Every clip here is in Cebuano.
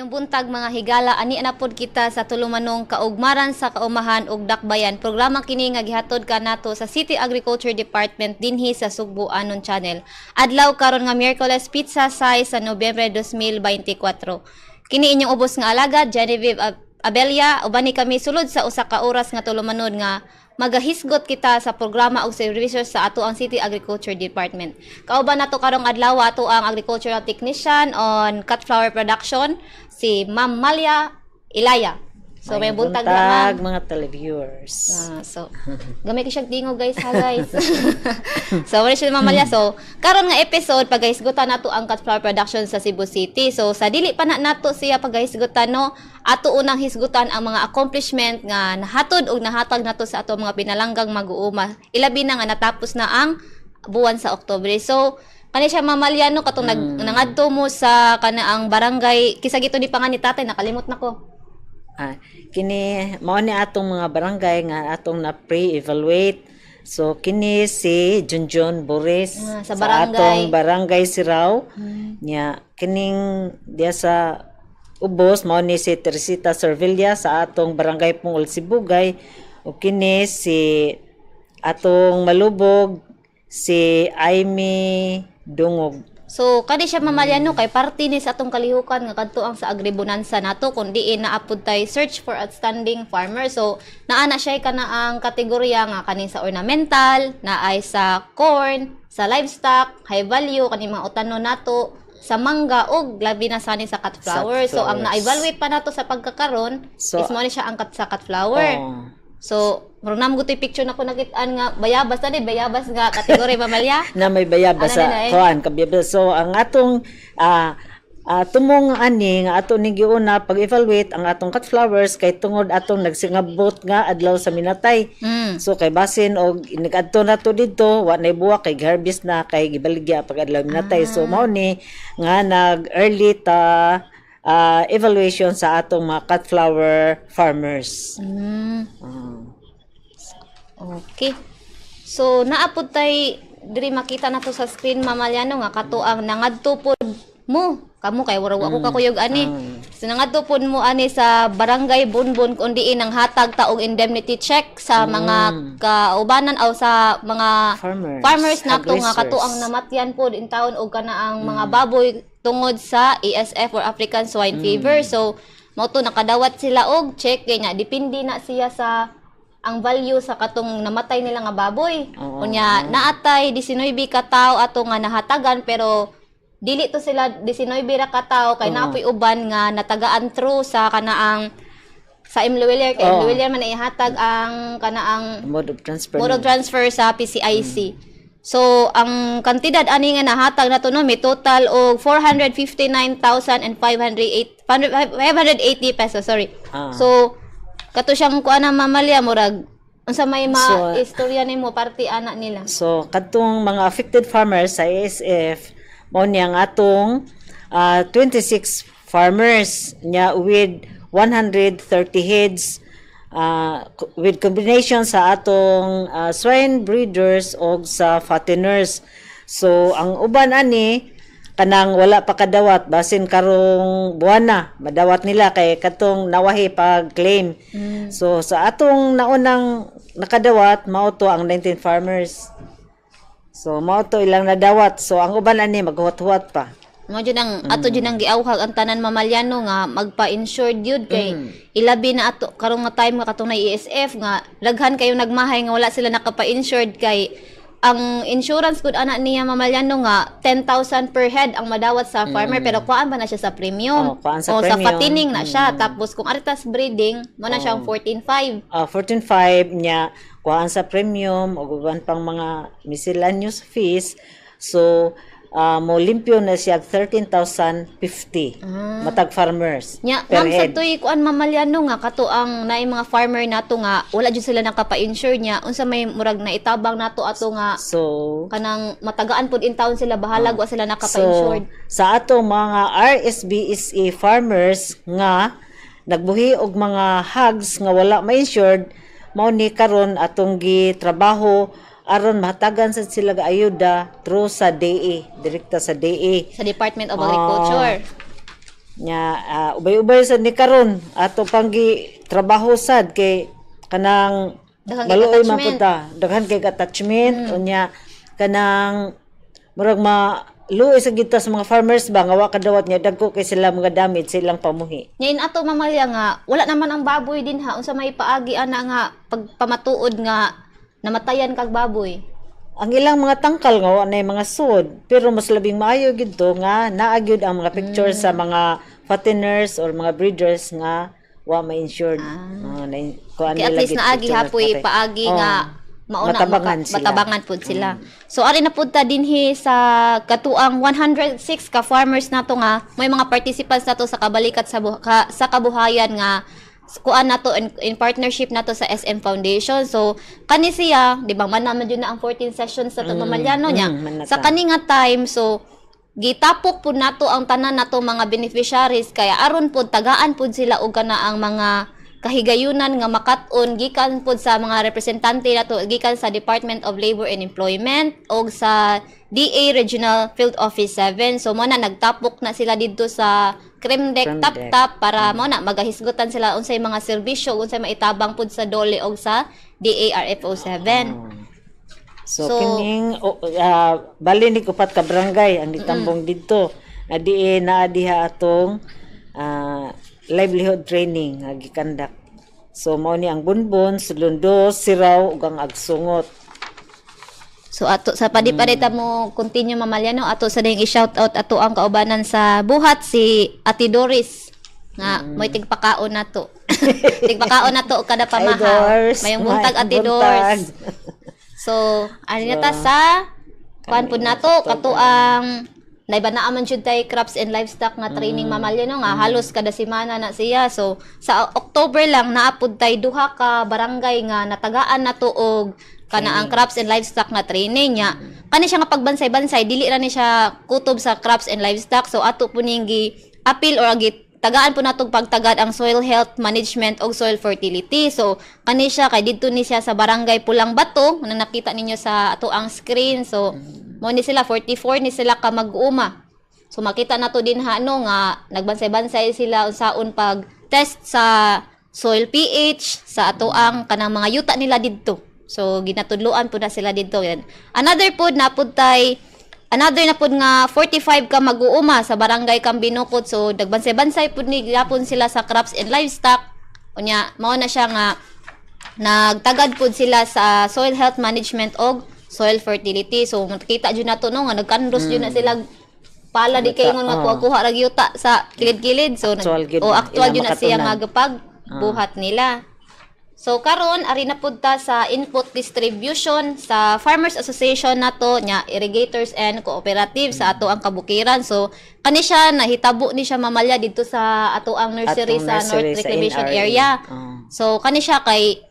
Maayong buntag, mga higala, ani na pod kita sa tulumanong Kaugmaran sa Kaumahan ug Dakbayan. Programa kini nga gihatod kanato sa City Agriculture Department dinhi sa Sugbuanon Channel. Adlaw karon nga Miyerkules, petsa 6 sa Nobyembre 2024. Kini inyong ubos nga alagad, Genevieve Abelia, uban ni kami sulod sa usa ka oras nga tulumanon nga magahisgot kita sa programa og serbisyo sa ato ang City Agriculture Department. Kauban nato karong adlaw ato ang agricultural technician on cut flower production, si Ma'am Malia Ilaya. So may Maayong buntag na, ma'am. Mga televiewers. Ah, so, gamay ko siyang tingog, guys, ha, guys. So wala siya, Ma'am Malia. So karon nga episode, pagahisgutan nato ang cut flower production sa Cebu City. So sa dili pa na nato siya pagahisgutan, no, ato unang hisgutan ang mga accomplishment nga nahatod og nahatag nato sa ato mga pinalanggang mag-uuma. Ilabi na nga natapos na ang buwan sa Oktubre. So kani siya, Ma'am Malia, no, katong nangadto mo sa kana ang barangay, kinsa gito ni pangan ni tatay, nakalimot na ko. Ah, kini mao ni atong mga barangay nga atong na pre-evaluate. So kini si Junjun Boris Ah, sa barangay. Atong Barangay Sirao. Nya kining diya sa ubos mao ni si Teresita Servilla sa atong Barangay Pungol Sibugay ug kini si atong Malubog, si Aimee Dungog. So, kani siya, Ma'am Malia, no, kay parte ni sa atong kalihukan nga kadto ang sa agribonanza nato kung diin naapod tay search for outstanding farmer. So, naa na siya kana ang kategorya nga kani sa ornamental, naay sa corn, sa livestock, high value kani mga utanon nato, sa mangga ug labi na sani sa cut flower. So, ang flowers. Na-evaluate pa nato sa pagkakaron So, is mo ni siya ang sa cut flower. Oh. So, murag namo to'y picture na ko nakitaan nga bayabas na di bayabas nga kategory, Ma'am Malia. Na may bayabas Ano sa na na eh? kuan kabayabas. So ang atong tumong ani nga ato ning giuna pag-evaluate ang atong cut flowers kay tungod atong nagsingabot nga adlaw sa minatay. So kay basin og nigadto na to didto, wa nay buwak kay harvest na kay gibaligya pag adlaw minatay. So mao ni nga nag early ta evaluation sa atong mga cut flower farmers. Okay. So naapod tay diri makita na to sa screen, Ma'am Malia, no, nga kato ang nangadto pod mo kamo kay wala ako kakuyog ani. So nangadto pod mo ani sa Barangay Bonbon kung diin ang hatag taong indemnity check sa mga kaubanan o sa mga farmers, farmers nato nga aggressors. Kato ang namatyan pod in town og kana ang mga baboy tungod sa ASF or African Swine Fever. So mao to nakadawat sila og check kay nga depende na siya sa ang value sa katong namatay nila nga baboy. Unya naatay 19 ka tawo ato nga nahatagan, pero dili to sila 19 ra ka tawo kay naapoy uban nga natagaan through sa kanaang sa M. Lhuillier kay M. Lhuillier man ihatag ang kanaang mode of transfer. Mode of transfer sa PCIC. So, ang kantidad ani nga nahatag na to, no, may total og 459,508 580 pesos, sorry. So, kato siyang kuan na, Ma'am Malia, murag unsa may ma So, istorya nimo parte ana nila? So kadtong mga affected farmers sa ASF mao niya ang atong 26 farmers nya with 130 heads with combination sa atong swine breeders og sa fatteners. So ang uban ani kanang wala pa kadawat, basin karong buwana madawat nila kay katong nawahi pag claim. So sa atong naunang nakadawat mao to ang 19 farmers. So mao to ilang nadawat. So ang uban ani maghuwat-huwat pa. Mo jud ang ato jud ang giawhag ang tanan, Ma'am Malia, no, nga magpa-insured yun kay ilabi na ato karong nga time nga katong na ASF nga daghan kayo nagmahay nga wala sila nakapa-insured kay ang insurance gud ana niya, Ma'am Malia, no, nga 10,000 per head ang madawat sa farmer, pero kuan pa na siya sa premium. Oh, kuan sa O, sa premium. fattening na siya, tapos kung aritas breeding mo na siyang 14,500. 14.5 nya kuan sa premium ug uban pang mga miscellaneous fees. So mo limpyo na siya 13,050 matag farmers Nya, per ma'am, sa head. tuy kuan, Ma'am Malia, no, nga kato ang naay mga farmer nato nga wala jud sila nakapa-insure niya, unsa may murag na itabang nato ato nga So kanang matagaan pud in town sila bahalag wa sila nakapa-insured? So, sa ato mga RSBSE farmers nga nagbuhi og mga hogs nga wala ma-insured, mao ni karon atong gitrabaho aron mahatagan sad sila ga ayuda through sa DA, direkta sa DA. Sa Department of Agriculture. Nya ubay-ubay sad ni karon ato pang gi trabaho sad kay kanang daghan kay maluoy man attachment. Pud ta, daghan kay attachment. Unya kanang murag ma luoy sa gid ta sa mga farmers ba nga wa kadawat niya, dagko kay sila mga damage sa ilang pamuhi. Ngayon ato, mamalya, nga wala naman ang baboy din ha, unsa may paagi ana nga pagpamatuod nga namatayan kag baboy? Ang ilang mga tangkal nga wa na mga sud, pero mas labing maayo gid to nga naa gyud ang mga pictures sa mga fatteners or mga breeders nga wa ma-insured. Ah, na, kuan Kay at nila least gid naagi picture hapoy patay. Paagi Oh, nga mauna matabangan sila. Matabangan pud sila. So ari na pud ta dinhi sa katuang 106 ka farmers nato nga may mga participants nato sa Kabalikat sa Kabuhayan nga kuan nato in partnership nato sa SM Foundation. So kani siya, di ba, man naman jud na ang 14 sessions sa mm, Mamalyano niya. Man na Sa ta. kani nga time, so gitapok pud nato ang tanan nato mga beneficiaries kaya aron pud tagaan pud sila og kana ang mga kahigayunan nga makat-on gikan pud sa mga representante nato gikan sa Department of Labor and Employment og sa DA Regional Field Office 7. So mo na nagtapok na sila didto sa Crimdec Crimdec. Tap Tap para mo na magahisgutan sila unsay mga serbisyo, unsay maitabang pud sa DOLE og sa DA RFO 7. So, So, kining bali ni upat ka barangay ang ditambong didto. Na diin naa diha atong livelihood training nga gikandak. So mao ni ang Bonbon, Sulundos, Sirao ug ang Agsungot. So ato sa padi-padi ta mo continue, mamalyano, ato sa ding i-shout out ato ang kaubanan sa buhat, si Ate Doris nga mo'y tigpakaon nato. Tigpakaon nato kada Hi, pamahaw. Doors. Mayong buntag, Ate Maayong Doors. buntag. So ani na ta sa kuan pud nato, kato ang naiba na man jud tay crops and livestock nga training, mamalyano, nga halos kada semana na siya. So sa October lang naa pud tay duha ka barangay nga natagaan nato og kana ang crops and livestock nga training niya. Kani siya nga pagbansay-bansay, dili ra ni siya kutob sa crops and livestock. So ato po ning gi appeal or gi tagaan po natong pagtagad ang soil health management og soil fertility. So kani siya kay didto ni siya sa Barangay Pulang Bato na nakita ninyo sa ato ang screen. So mo ni sila, 44 ni sila ka mag-uuma. So makita nato din ha, no, nga nagbansay-bansay sila unsaon pag test sa soil pH sa ato ang kanang mga yuta nila didto. So ginatudloan pud na sila didto. Yan. Another pod na pud tay another na pud nga 45 ka mag-uuma sa Barangay Cambinukot. So nagbansay-bansay pud ni gyapon sila sa crops and livestock. Unya mao na siya nga nagtagad pud sila sa soil health management og soil fertility. So makita jud nato, no, nga nagkandos jud na sila pala di kay ingon nga kuha-kuha ra yuta sa kilid-kilid. So Actual gyud o na, actual ilang jud na siya nga makatunan. gapag buhat nila. So karon ari na pud ta sa input distribution sa Farmers Association nato nya irrigators and cooperative sa ato ang kabukiran. So kani siya nahitabo ni siya, mamalya, didto sa ato ang nursery atong sa nursery North sa Reclamation NRA. Area. So kani siya kay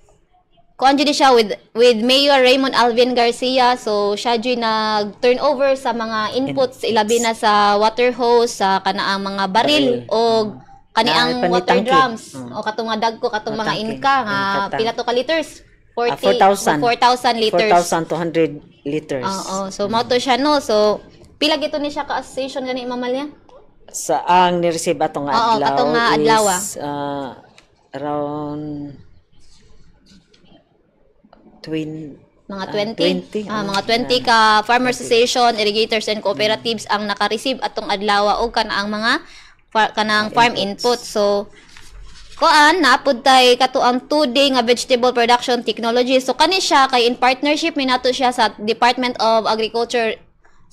kuan jud ni siya with Mayor Raymond Alvin Garcia. So siya jud nag turnover sa mga inputs, ilabi na sa water hose, sa kanaang mga baril, Baril. og kani Na ang water panitangki. drums o katong nga dagko, katong mga Tangke. inka nga Inka tank. pila to ka liters? 40 4,000. 4,000 liters. 4,200 liters. Oo. So mao to siya, no. So pila gito ni siya ka association gani, mamalya? Sa ang ni-receive atong Oo, adlaw katong nga adlaw, ah. is around twin Mga 20, 20, mga 20 ka farmers association, irrigators and cooperatives ang naka-receive atong adlaw og kana ang mga kanang farm input. So kuan naapod tay kato ang 2-day nga vegetable production technology. So kani siya kay in partnership mi nato siya sa Department of Agriculture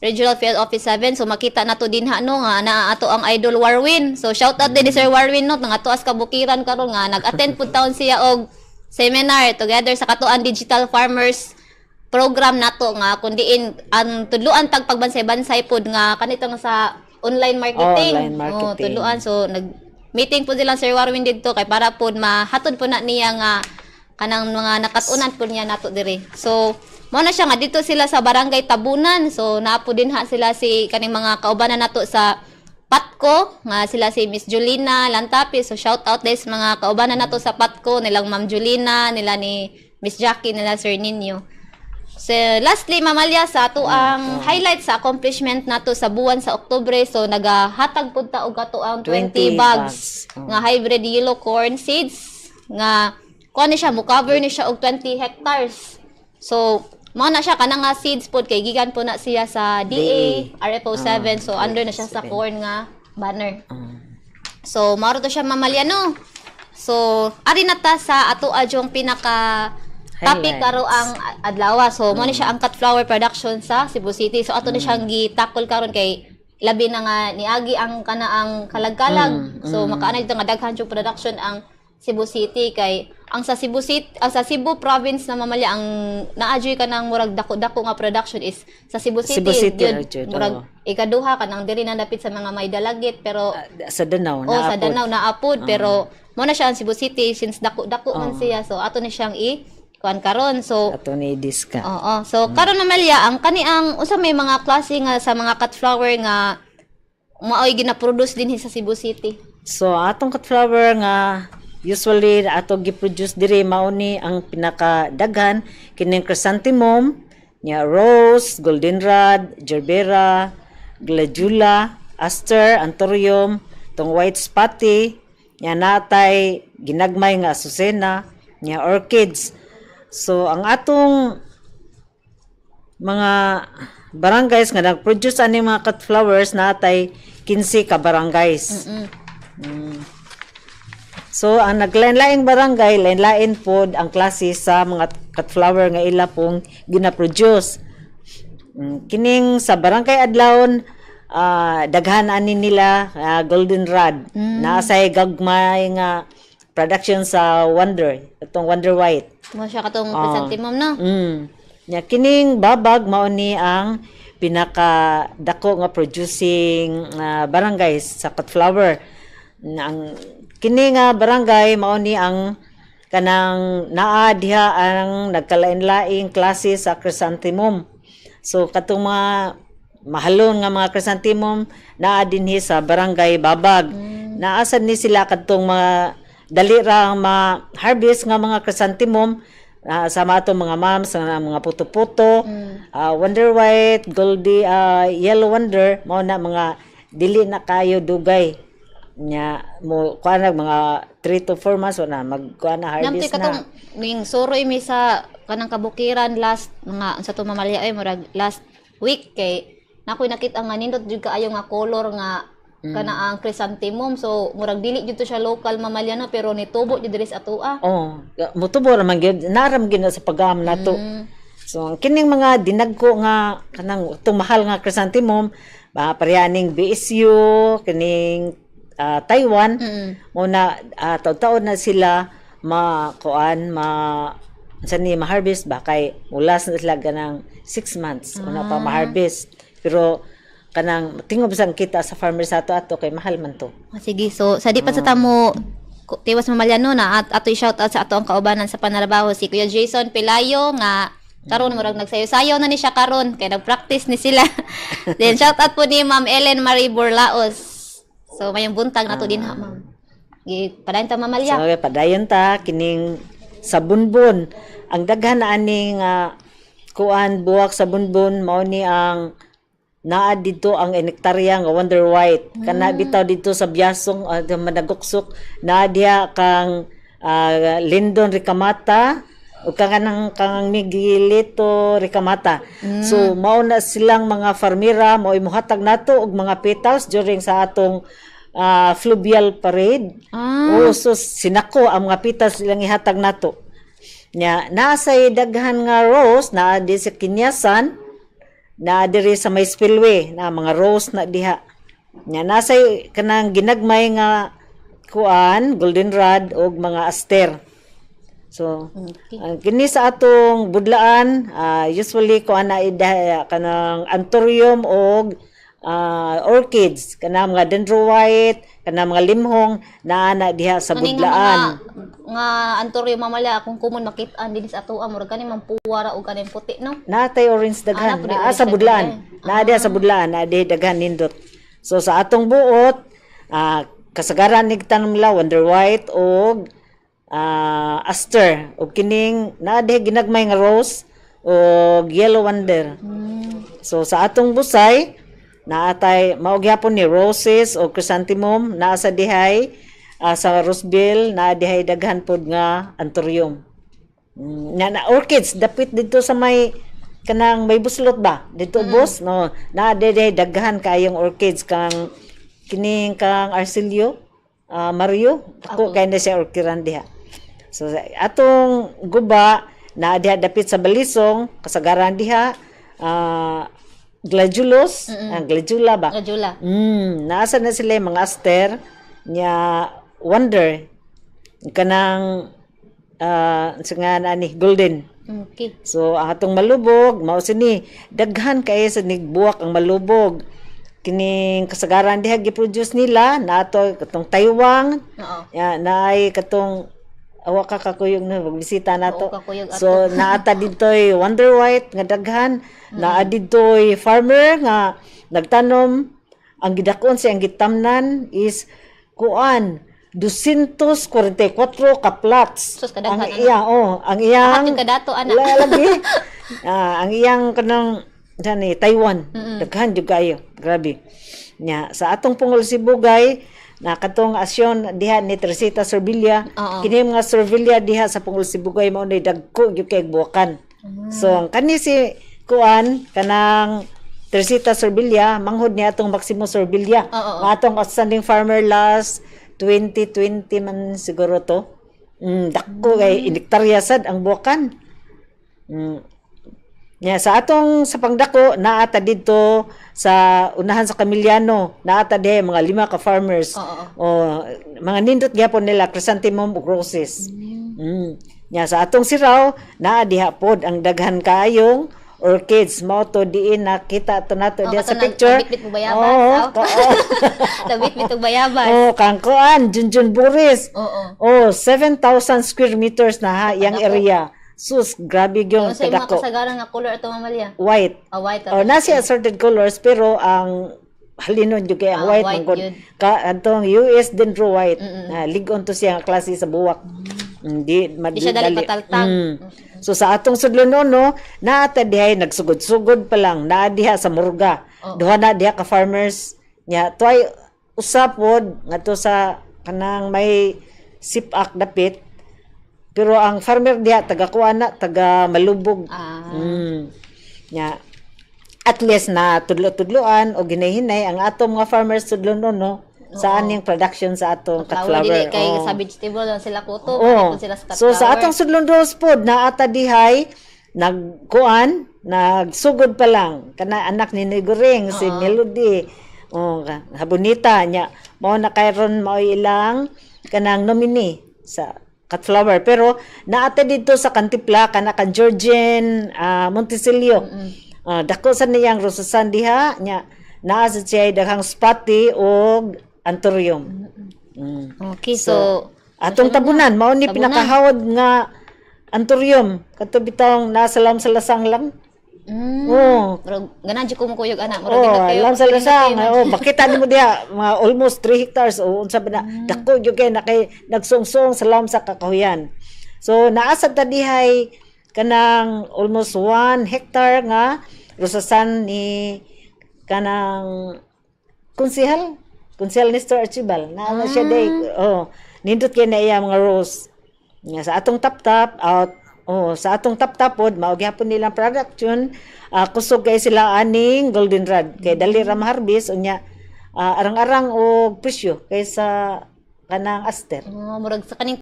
Regional Field Office 7. So makita nato din ha, no, nga naa ato ang Idol Warwin. So shout out din ni Sir Warwin, no, nga tuas kabukiran karon nga nag-attend pud taon siya og seminar together sa katuan digital farmers program nato nga kun diin ang tudluan tag pagbansay-bansay pod nga kanito nga sa online marketing. Oh, online marketing. Oh, tudluan. So nag meeting po sila Sir Warwin didto kay para pod mahatod po na niya nga kanang mga nakatunan po niya nato diri. So mao na siya nga dito sila sa Barangay Tabunan. So naa po din ha sila si kaning mga kaubanan nato sa Patco nga sila si Miss Julina Lantapi. So shout out des mga kaubanan nato sa Patco nilang Ma'am Julina, nila ni Miss Jackie, nila Sir Ninyo. So, lastly, Mamalya, sa ato ang highlight sa accomplishment nato sa buwan sa Oktubre. So, nagahatag pud ta og ato ang 20 20 bags bags. Oh. nga hybrid yellow corn seeds nga kuan ni siya, mo cover ni siya og 20 hectares. So, mao na siya kanang nga seeds pod kay gikan po na siya sa DA, RFO 7. So, under na siya sa 7. corn nga banner. So, mao to siya, Mamalya, no. So, ari na ta sa ato adyong pinaka topic Highlights. Karo ang adlaw. So, mo ni siya ang cut flower production sa Cebu City. So, ato ni siyang gitakol karon kay labi na nga niagi ang kanaang kalag-kalag. So, makaanay dito nga daghan yung production ang Cebu City kay ang sa Cebu City, ang sa Cebu province na, Mamalya, ang naadyoy kanang murag dako-dako nga production is sa Cebu City. Cebu City, Gyud, ra jud, murag oo. Ikaduha kanang diri na dapit sa mga may Dalagit pero Sa Danao oh, sa naapod. Danao naapod, pero mo na siya ang Cebu City since dako-dako man siya. So ato ni siyang i kuan karon. So Ato ni diska. Oo. So karon na, Malia, ang kani ang unsa may mga klase nga sa mga cut flower nga maoy gina-produce dinhi sa Cebu City? So atong cut flower nga usually ato gi-produce diri mao ni ang pinakadaghan kining chrysanthemum nya, rose, goldenrod, gerbera, gladiola, aster, anthurium, tong white spotty, nya natay ginagmay nga azucena, nya orchids. So ang atong mga barangays nga nag-produce ani mga cut flowers, natay 15 ka barangays. So ang naglain-laing barangay, lain-lain pod ang klase sa mga cut flower nga ila pong gina-produce. Kining sa Barangay Adlaon, daghan ani nila goldenrod. Naa say gagmay nga production sa Wonder, itong Wonder White. Mo siya katong chrysanthemum, no? Nya kining Babag mao ni ang pinaka dako nga producing barangay sa cut flower. Na ang kini nga barangay mao ni ang kanang naa diha ang nagkalain-laing klase sa chrysanthemum. So katong mga mahalon nga mga chrysanthemum naa dinhi sa Barangay Babag. Naa sad ni sila kadtong mga dali ra ang ma-harvest nga mga chrysanthemum sama atong mga moms nga mga puto-puto, Wonder White, Goldie, Yellow Wonder, mao na mga dili na kayo dugay. Nya mo kuan na mga 3 to 4 months wala mag kuan na, Namti harvest na. Katong ning suroy mi sa kanang kabukiran last mga unsa to, Mamalya, ay murag last week kay nakoy nakita nga nindot jud kaayo nga color nga kana ang chrysanthemum. So murag dili jud to siya local, Mamalya, no, pero nitubo jud diri sa atoa. Oh, mutubo ra man gyud, naram gyud na sa pag-am nato. So ang kining mga dinagko nga kanang itong mahal nga chrysanthemum, ba pareha ning BSU, kining Taiwan, mo na taud-taon na sila ma kuan ma sa ni ma-harvest ba kay mulas na sila ganang 6 months una pa ma-harvest, pero kanang tingob sang kita sa farmer sa ato ato kay mahal man to. Ah, sige, so sa di pa sa tamo tiwas, Mamalya, no, na at ato i-shout out sa ato ang kaubanan sa panarabaho, si Kuya Jason Pelayo nga karon murag nagsayo-sayo na ni siya karon kay nag-practice ni sila. Then shout out po ni Ma'am Ellen Marie Burlaos. So mayong buntag nato din ha, ma'am. Gi padayon ta, Mamalya. So padayon ta kining sa Bunbun. Ang daghan na aning kuan buwak sa Bunbun mao ni ang naa dito ang inektarya nga Wonder White. Kana bitaw dito sa Biasong, Managuksok, naa diha kang Lindon Ricamata ug kang kanang kang Miguelito Ricamata. So mao na silang mga farmera mao muhatag nato og mga petals during sa atong fluvial parade. Oh, so sinako ang mga petals ilang ihatag nato. Nya naa say daghan nga rose naa di sa Kinyasan, naa diri sa may spillway na mga rose na diha. Nya nasay kanang ginagmay nga kuan goldenrod og mga aster. So, ang kini sa atong Budlaan, usually kuan na ida kanang anthurium og orchids, kanang mga dendro white, kanang mga limhong naa na diha sa Kani nga Budlaan. Mga nga anthurium, Mamalya, akong common makit-an dinhi sa atoa murag kani man puwara og kaning puti, no? Natay orange daghan. Ah, naa Naa orange sa Budlaan. daghan. Naa diha sa Budlaan, naa diha daghan nindot. So sa atong buot, kasagaran ni tanom nila Wonder White og aster ug kining naa diha ginagmay nga rose. o Yellow Wonder. So sa atong Busay, naatay mao gyapon ni roses o chrysanthemum, naa sa dihay sa Roseville, naa dihay daghan pod nga anthurium. Na orchids dapit dito sa may kanang may buslot ba dito, boss, no? Naa dihay daghan kaayong orchids kang kining kang Arcelio Mario, ako kay na siya orchiran diha. So atong Guba, naa diha dapit sa Balisong, kasagaran diha gladiolus, ang gladiola ba? Gladiola. Naasa na sila yung mga aster nya, wonder kanang sa nga na ni golden. So ang atong Malubog, mao sini daghan kay sa nigbuwak ang Malubog. Kining kasagaran diha gi-produce nila nato katong Taiwang, ya, naay katong awa ka kakuyog na magbisita nato. Oo, kakuyog. So naata didtoy Wonder White nga daghan, naa didtoy farmer nga nagtanom, ang gidakon sa ang gitamnan is kuan, 244 ka plots. Sus, kadaghan, ang ano? iya, oh, ang iyang Ahat yung kadato ana. Wala lagi. Ang iyang kanang ni Taiwan. Daghan jud kayo. Grabe. Nya sa atong Pungol Sibugay, na katong asyon diha ni Teresita Servilla, kini mga Servilla diha sa Pungol Sibugay mao ni dagko gyud kay buwakan. So ang kani si kuan kanang Teresita Servilla, manghod niya atong Maximo Servilla. Oo. Nga atong outstanding farmer last 2020 man siguro to. Dako kay inektarya sad ang buwakan. Nya sa atong sa pangdako, naata didto sa unahan sa Camiliano, naata diha mga lima ka farmers. Oo. O mga nindot gyapon nila chrysanthemum ug roses. Nya sa atong Sirao, naa diha pod ang daghan kaayong orchids, mao to diin nakita to nato diha sa picture. Nabitbit mo bayabas. Oo, Oh. oo. Nabitbit og bayabas. Oh, kang kuan, Junjun Boris. Oh, 7,000 square meters na ha yang area. Sus, grabe yung Sa mga kadako. kasagaran nga color ato, Mamalia? White. Ah, white. Oh, nasi assorted colors pero ang halinon jud kay ang Ah, white, white man gud. yun. Ka atong US Dendro White. Na ligon to siya nga klase sa buwak. Hindi Di siya dali pataltag. So sa atong Sudlonono, naata dihay nagsugod-sugod pa lang, naa diha sa Murga. Duha na diha ka farmers nya tuay usa pod ngadto sa kanang may sipak dapit. Pero ang farmer diha taga kuan na, taga Malubog. Nya at least na tudlo-tudloan o ginahinay ang atong mga farmers Sudlonono sa aning production sa atong cut Flower, flower. dili kay sa vegetable lang sila kuto, oh. Sila sa cut So sa flower. atong Sudlon Rose pod, naata dihay nagkuan, nagsugod pa lang kana anak ni Niguring, si Melody. Oh, habonita nya mao na kayron mao ilang kanang nominee sa cut flower, pero naata dito sa Kantipla kana kan Georgian Montesilio. Dako sa niyang rosasan diha nya naa sa siya daghang spotty og anthurium. Okay, so Atong Tabunan, mao ni Tabunan. pinakahawad nga anthurium kadto bitawng nasa lam sa lasang lang. Oh. Murag ganahan jud ko mo kuyog ana. Murag Oh, nindot kayo. lam sa Nindot lasang. kayo, man. Oh, makita nimo diha mga almost 3 hectares o unsa ba na. Dako gyud kay na kay nagsungsong sa lam sa kakahuyan. So naasad ta dihay kanang almost 1 hectare nga rosasan ni kanang konsehal Nestor Archibald na na siya day. Oh, nindot kay na iya mga rose. Nga sa atong Tap-tap out. Oh, sa atong Tap-tap pod, mao gyapon nilang production, kusog kay sila aning golden rod kay dali ra ma-harvest, unya arang-arang og presyo kaysa kanang aster. Oh, murag sa kaning